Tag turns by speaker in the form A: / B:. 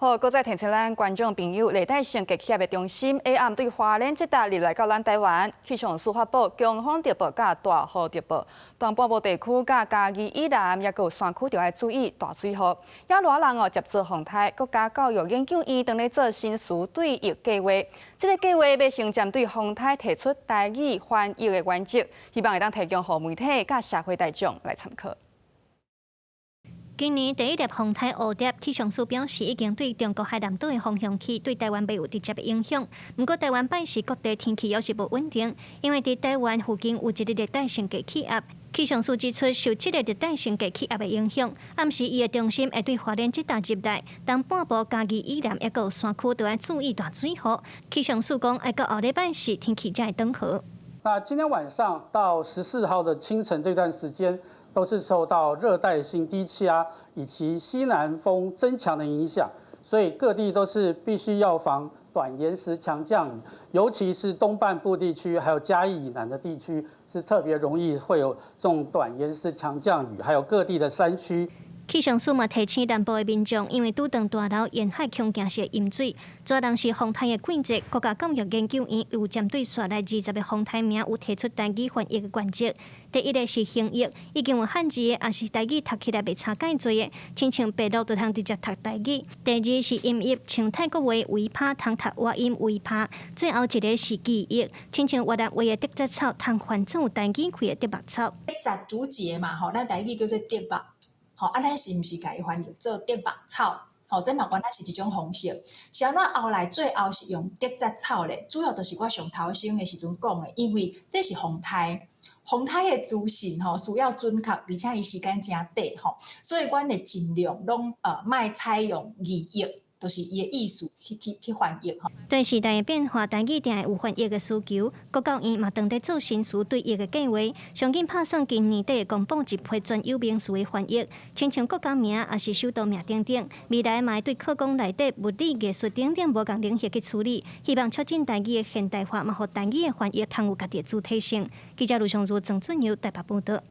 A: 好，閣再提醒咱觀眾朋友，熱帶性低氣壓的中心，下暗對花蓮這搭入來到咱台灣，氣象署發布強風特報佮大雨特報，東半部地區佮嘉義以南，抑閣有山區，著愛注意大水雨。也偌人哦，接做風颱，國家教育研究院正咧做新詞對譯計劃，這个計劃欲先針對風颱提出台語翻譯的原則，希望會當提供予媒體佮社會大眾來參考。
B: 今年第一粒風颱蝴蝶，氣象署表示已經對中國海南島的方向去，對台灣袂有直接的影響。毋過台灣拜四各地天氣猶是無穩定，因為佇台灣附近有一个熱帶性低氣壓。氣象署指出，受這个熱帶性低氣壓的影響，暗時伊的中心會對花蓮這搭入來，東半部嘉義以南抑閣有山區著愛注意大水雨。氣象署講，愛到後禮拜四天氣才會轉好。
C: 那今天晚上到14號的清晨這段時間，都是受到熱帶性低氣壓以及西南風增強的影響，所以各地都是必須要防短延時強降雨，尤其是東半部地區，還有嘉義以南的地區，是特別容易會有這種短延時強降雨，還有各地的山區。
B: 氣象署嘛提醒南部的民眾，因為拄頓大樓沿海恐驚是淹水，昨當是風颱的季節。國家教育研究院有針對紲來20個風颱名有提出台語翻譯的原則。第一个是形譯，已經有漢字的，抑是台語讀起來袂差蓋濟的，親像白鷺就通直接讀台語。第二是音譯，像泰國話維帕通讀倚音維帕。最後一个是字譯，親像越南話的竹節草通翻做台語開的竹目草。
D: 節竹節嘛，吼，咱台語叫做竹目。吼，啊，咱是毋是共伊翻譯做竹目草？吼，這嘛原來是一種方式。是按怎後來最後是用竹節草咧？主要就是我上頭先的時陣講的，因為這是風颱，風颱的資訊吼需要準確，而且伊時間誠短吼，所以阮會盡量攏莫採用意譯，就是伊的意思去翻譯吼。
B: 對時代的變化，台語定會有翻譯的需求。國教院嘛正佇做新詞對譯的計劃，上緊拍算今年底會公布一批專有名詞的翻譯，親像國家名抑是首都名等等。未來嘛會對課綱內底物理、藝術等等無仝領域去處理，希望促進台語的現代化，嘛予台語的翻譯通有家己的主體性。記者盧尚如、鄭俊佑台北報導。